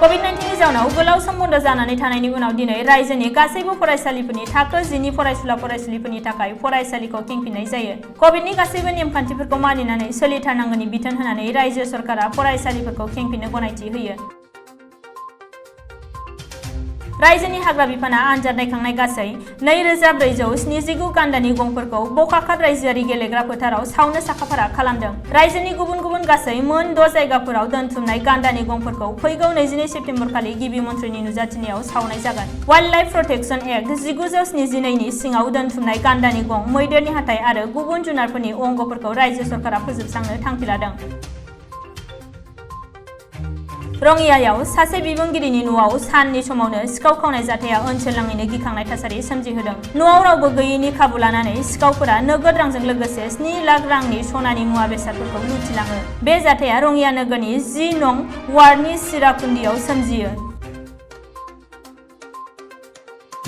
COVID-19 नि जाउनाव गोलाव सम बन्द जानानै थानायनि उनाव दिनै रायजोनि गासैबो फरायसालिफोरनि थाखो 10 नि फरायसुला-फरायसुलिफोरनि थाखाय फरायसालिखौ खेंफिननाय जायो। क'भिडनि गासैबो नेमखान्थिफोरखौ मानिनानै सोलिथारनांगौनि बिथोन होनानै रायजो सरकारा फरायसालिफोरखौ खेंफिननो गनायथि होयो। रायजोनि हाग्रा बिफाना आनजाद नायखांनाय गासै 2479 गान्दानि गंफोरखौ बकाखात रायजोआरि गेलेग्रा फोथाराव सावनो साखाफारा खालामदों। रायजोनि गुबुन गुबुन गासै मोन 6 जायगाफोराव दोनथुमनाय गान्दानि गंफोरखौ फैगौ 22 सेप्तेम्बर खालि गिबि मन्थ्रिनि नुजाथिनायाव सावनाय जागोन। वाइल्ड लाइफ प्रटेक्शन एक्ट 1972 नि सिङाव दोनथुमनाय गान्दानि गं, मैदेरनि हाथाइ आरो गुबुन जुनारफोरनि अंगफोरखौ रायजो सरकारा फोजोबस्रांनो थांखि लादों। रङियायाव सासे बिबुंगिरिनि न'आव साननि समावनो सिखाव खावनाय जाथाया ओनसोलनाङैनो गिखांनाय थासारि सोमजिहोदों। न'आव रावबो गैयैनि खाबु लानानै सिखावफोरा नोगोद रांजों लोगोसे 7 लाख रांनि सनानि मुवा बेसादफोरखौ लुथिलाङो। बे जाथाया रङिया नोगोरनि 10 नं वार्डनि सिराकुन्दियाव सोमजियो।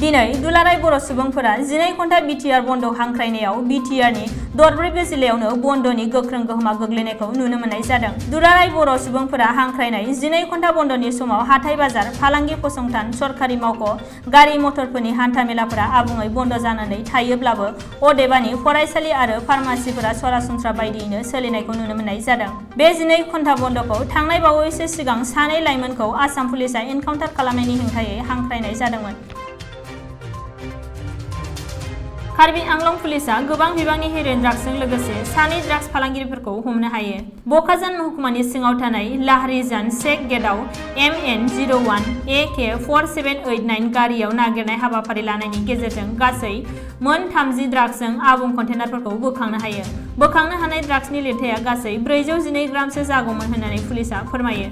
दिनै दुलाराय बर' सुबुंफोरा 12 घन्टा बिटिआर बन्द हांख्रायनायाव बिटिआरनि दरब्रैबो जिल्लायावनो बन्दनि गोख्रों गोहोमा गोग्लैनायखौ नुनो मोननाय जादों। दुलाराय बर' सुबुंफोरा हांख्रायनाय 12 घन्टा बन्दनि समाव हाथाइ बाजार, फालांगि फसंथान, सरखारि मावख', गारि मटरफोरनि हान्था-मेलाफोरा आबुङै बन्द जानानै थायोब्लाबो अदेबानि फरायसालि आरो फार्मासिफोरा सरासनस्रा बायदियैनो सोलिनायखौ नुनो मोननाय जादों। बे 12 घन्टा बन्दखौ थांनाय बावैसो सिगां सानै लाइमोनखौ आसाम पुलिसआ एनकाउन्टार खालामनायनि हेंथायै हांख्रायनाय जादोंमोन। कार्बि आंलं पुलिसआ गोबां बिबांनि हेर'इन ड्राग्सजों लोगोसे सानै ड्राग्स फालांगिरिफोरखौ हमनो हायो। बकाजान महकुमानि सिङाव थानाय लाहरीजान चेक गेटआव MN01 AK4789 गारियाव नागिरनाय हाबाफारि लानायनि गेजेरजों गासै मोन 30 ड्राग्सजों आबुं कन्टेनारफोरखौ बोखांनो हायो। बोखांनो हानाय ड्राग्सनि लिरथाया गासै 412 ग्रामसो जागौमोन होननानै पुलिसआ फोरमायो।